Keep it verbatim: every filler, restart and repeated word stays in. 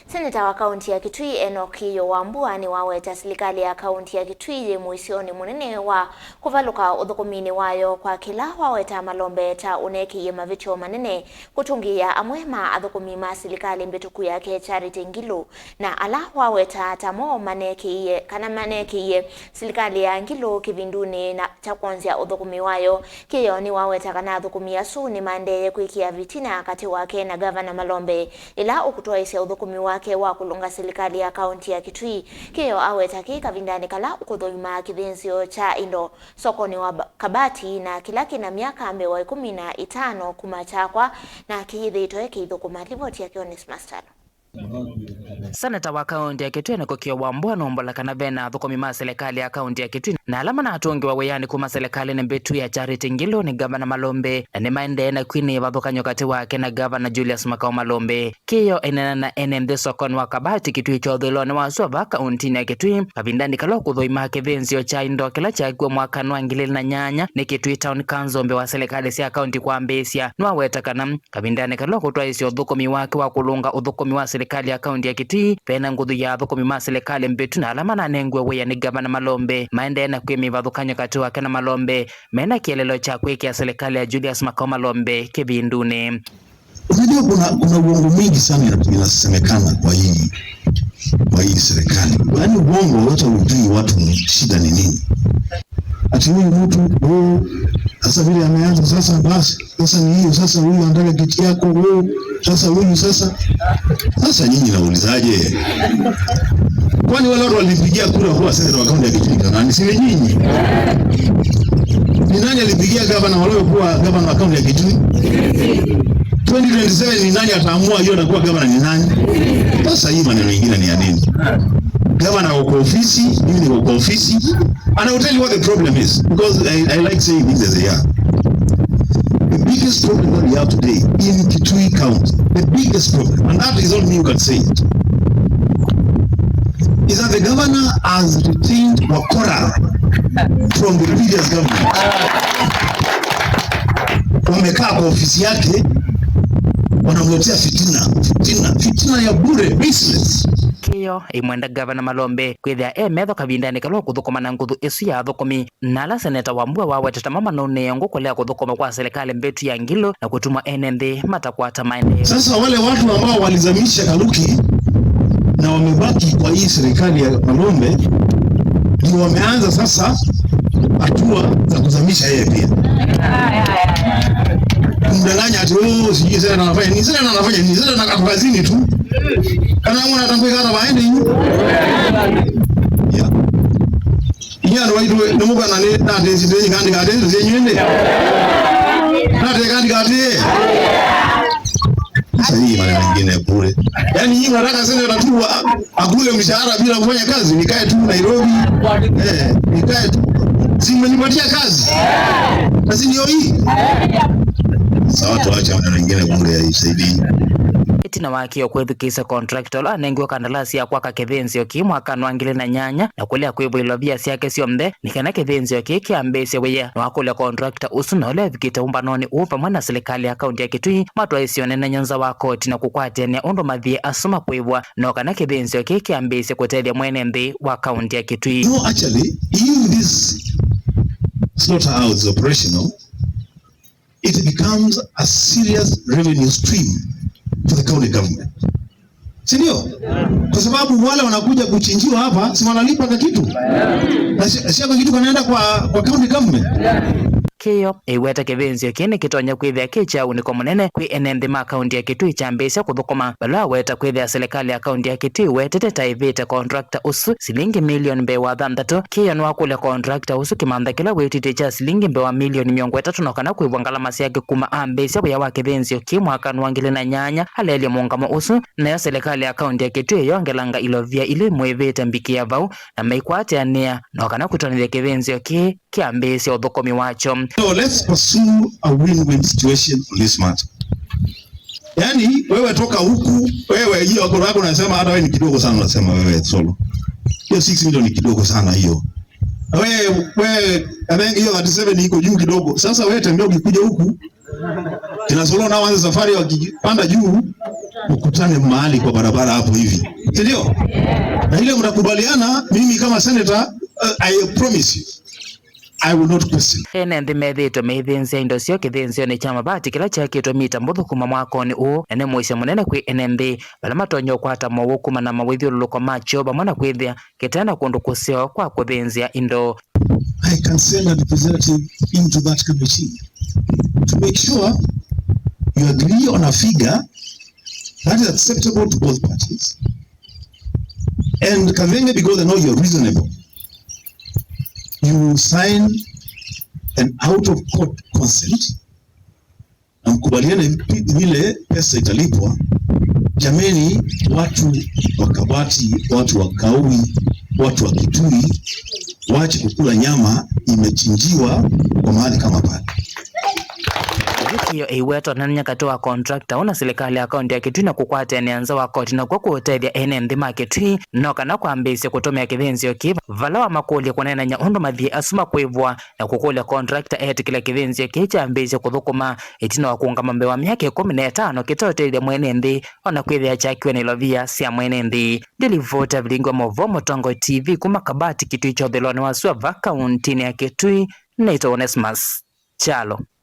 Seneta wa kaunti ya Kitui, Enock Kĩyũ Wambua, nĩwaweta silikalĩ ya kaunti ya Kitui yĩ mũisyonĩ mũnene wa kũvalũka ũthũkũminĩ wayo kwa kĩla waweta Malombe ta ũnekĩie mavĩtyo manene kũtũngĩĩa amwe ma athũkũmi ma silikalĩ mbĩtũku yake Charity Ngilu, na ala waweta ta mo manekĩie kana manekĩie silikalĩ ya Ngilu kĩvindunĩ na kya kwonzya ũthũkũmi wayo. Kĩyũ nĩwaweta kana athũkũmi asu nĩmaendee kwĩkĩa vitina katĩ wake na Gavana Malombe, ĩla ũkũtwaĩsya ũthũkũmi wake wa kũlũnga silikalĩ ya kaunti ya Kitui. Kĩyũ aweta kĩĩ kavindanĩ kala ũkũthũima kĩthĩnzĩo kya indo sokonĩ wa ba-, Kabati na kĩla kĩna myaka mbee wa ĩkũmi na ĩtano kuma kyakwa na kĩyĩthĩĩtwe kĩithũkũma. Livoti yake Onesmus Talo. Seneta wa kaunti ya Kitui Enock Kĩyũ Wambua nũmbola kana vena athũkũmi ma silikalĩ ya kaunti ya Kitui na ala manatũngĩwa wĩanĩ kuma silikalĩnĩ mbĩtu ya Charity Ngilu nĩ Gavana Malombe, na nĩmaendee na kwina ĩvathũkany'o katĩ wake na Gavana Julius Makau Malombe. Kĩyũ aineena na ene nthĩ sokonĩ wa Kabati Kitui kya ũthũĩlonĩ wa sua vaa kauntinĩ ya Kitui kavindanĩ kala ũkũthũima kĩthĩnzĩo kya indo kĩla kyakiwe mwakanĩ wa ngili ilĩ na nyanya nĩ Kitui Town Council mbee wa silikalĩ sya kaunti kwambĩĩsya. Nĩwaweta kana kavindanĩ kala ũkũtwaĩsya ũthũkũmi wake wa kũlũnga ũthũkũmi wa silikalĩ ya kaunti ya Kitui, vena nguthu ya athũkũmi ma silikalĩ mbĩtu na ala mananengiwe wĩa nĩ Gavana Malombe maendee na kwĩmya ĩvathũkany'o katĩ wake na Malombe mena kĩeleelo kya kwĩkĩa silikalĩ ya Julius Makau Malombe kĩvindunĩ. Unajua kuna, kuna uongo mwingi sana ina-, inasemekana kwa hii, kwa hii serikali. Yaani uongo, hata hujui watu ni shida ni nini. Ati huyu mtu, oh, sasa vile ameanza sasa, basi, sasa ni hiyo, sasa huyu anataka kiti yako, oh, sasa huyu sasa. Sasa nyinyi naulizaje? Kwani wale watu walipigia kura kuwa seneta wa kaunti ya Kitui ni nani? Si ni nyinyi? Ni nani alipigia gavana Malombe kuwa gavana wa kaunti ya Kitui? Twenty twenty-seven ni nani ataamua hiyo atakuwa gavana ni nani? Sasa hii maneno ingine ni ya nini? Gavana ako kwa ofisi, mimi niko kwa ofisi. And I will tell you what the problem is, because I, I like saying things as they are. The biggest problem that we have today in Kitui County, the biggest problem, and that is only me who can say it, is that the governor has retained wakora from the previous government. Wamekaa kwa ofisi yake, wanamletea fitina, fitina, fitina ya bure, baseless. Kĩyũ ĩmwenda Gavana Malombe kwĩthĩa e metho kavindanĩ kala ũkũthũkũma na nguthu ĩsu ya athũkũmi. Na ala seneta Wambua wawetete mo manaunĩe ngũ kũlea kũthũkũma kwa silikalĩ mbĩtu ya Ngilu na kũtuma ene nthĩ matakwata maendeeo. Sasa wale watu ambao walizamisha Kaluki na wamebaki kwa hii serikali ya Malombe ndio wameanza sasa hatua za kuzamisha yeye pia. Kumdanganya ati, "Oh, sijui seneta anafanya nini, seneta anafanya nini, seneta ako kazini tu." Kana mwana atangwe kana waende yu. Yeah. Inyuĩ andũ aitũ nĩmũkwona nĩ natĩsĩte nyikandĩkatĩ nthĩ syenyu ĩndĩ? Natĩkandĩkatĩ. Sasa hii maneno mengine bure. Yaani hii unataka seneta tu a-, akule mshahara bila kufanya kazi, nikae tu Nairobi. Eh, nikae tu. Si mmenipatia kazi? Kazi ndio hii. Sawa, tuache maneno mengine bure ya isaidii. Ĩtina wa Kĩyũ kwĩthukĩĩsya contractor ũla anengiwe kandalasi ya kwaka kĩthĩnzĩo kĩĩ mwakanĩ wa ngili na nyanya na kũlea kwĩvwa ilovia syake syonthe nĩ kana kĩthĩnzĩo kĩĩ kĩambĩĩsye wĩa, nĩwakũlya contractor ũsu na ũla evikĩte ũmbanonĩ ũũ vamwe na silikalĩ ya kaunti ya Kitui matwaĩsye ũneenany'a nza wa koti na kũkwatĩanĩa ũndũ mathiĩ asu makwĩvwa, no kana kĩthĩnzĩo kĩĩ kĩambĩĩsye kũtethya mwene nthĩ wa kaunti ya Kitui. No, actually, if this slaughterhouse is operational, it becomes a serious revenue stream for the county government. Si ndio? Kwa sababu wale wanakuja kuchinjiwa hapa, si wanalipa ka kitu? Na si, si ka kitu kanaenda kwa, kwa county government. Kĩyũ ĩweta kĩthĩnzĩo kĩĩ nĩkĩtonya kwĩthĩa kĩ kya ũnĩko mũnene kwĩ ene nthĩ ma kaunti ya Kitui kyambĩĩsya kũthũkũma. Vala aweta kwĩthĩa silikalĩ ya kaunti ya Kitui ĩwetete ta ĩvĩte contractor ũsu silingi milioni mbee wa thanthatũ, Kĩyũ nĩwakũlya contractor ũsu kĩmantha kĩla wĩtĩtye kya silingi mbee wa milioni mĩongo ĩtatũ no kana kwĩvwa ngalama syake kuma ambĩĩsya wĩa wa kĩthĩnzĩo kĩĩ mwakanĩ wa ngili na nyanya aleelye mũũngamo ũsu, nayo silikalĩ ya kaunti ya Kitui ĩyongelanga ilovia ila imũĩvĩte mbikĩa vau na maikwatĩanĩa no kana kũtonyethya kĩthĩnzĩo kĩĩ kĩambĩĩsya ũthũkũmi wakyo. So let's pursue a win-win situation on this matter. Yaani, wewe toka huku, wewe hiyo hapo wako unasema hata wewe ni kidogo sana, unasema wewe Solo. Hiyo six million ni kidogo sana hiyo. Wewe, wewe, I think hiyo thirty-seven iko juu kidogo. Sasa wewe tembea ukikuja huku, kina Solo nao waanze safari wakipanda juu, Mkutane mahali kwa barabara hapo hivi, si ndio? Na ile mtakubaliana, mimi kama senator, uh, I promise you, I will not question. Ene nthĩ methĩĩtwe meithĩnzĩa indo syoo kĩthĩnzĩonĩ kya mavati kĩla kyakĩtwe mita mbũthũ kuma mwakonĩ ũũ, na nĩ mũisyo mũnene kwĩ ene nthĩ vala matonya ũkwata mowau kuma na mawĩthyũlũlũko makyo vamwe na kwĩthĩa kĩte na kũndũ kũseo kwa kũthĩnzĩa indo. I can send a representative into that committee to make sure you agree on a figure that is acceptable to both parties. And Kathenge, because I know you're reasonable, you will sign an out of court consent na mkubaliane vile pesa italipwa. Jameni, watu wa Kabati, watu wa Kaui, watu wa Kitui, waache kukula nyama imechinjiwa kwa mahali kama pale. Ĩvĩtĩo ĩiweta ũneenany'a katĩ wa contractor ũũ na silikalĩ ya kaunti ya Kitui na kũkwatanĩa nza wa koti nakw'o kũũtethya ene nthĩ ma Kitui no kana kwambĩĩsya kũtũmĩa kĩthĩnzĩo kĩĩ vala wamakũlya kũneenany'a ũndũ mathiĩ asu makwĩvwa na kũkũlya contractor etĩkĩle kĩthĩnzĩo kĩĩ kyambĩĩsye kũthũkũma ĩtina wa kũũngama mbee wa myaka ĩkũmi na ĩtano kĩteũtethya mwene nthĩ, o na kwĩthĩa kyakiwe na ilovia sya mwene nthĩ. Ndilivoti ya vilingi wa maũvoo Mũtongoi T V kuma Kabati Kitui kya ũthũĩlonĩ wa sua va kauntinĩ ya Kitui, nĩtawa Onesmus Kyalo.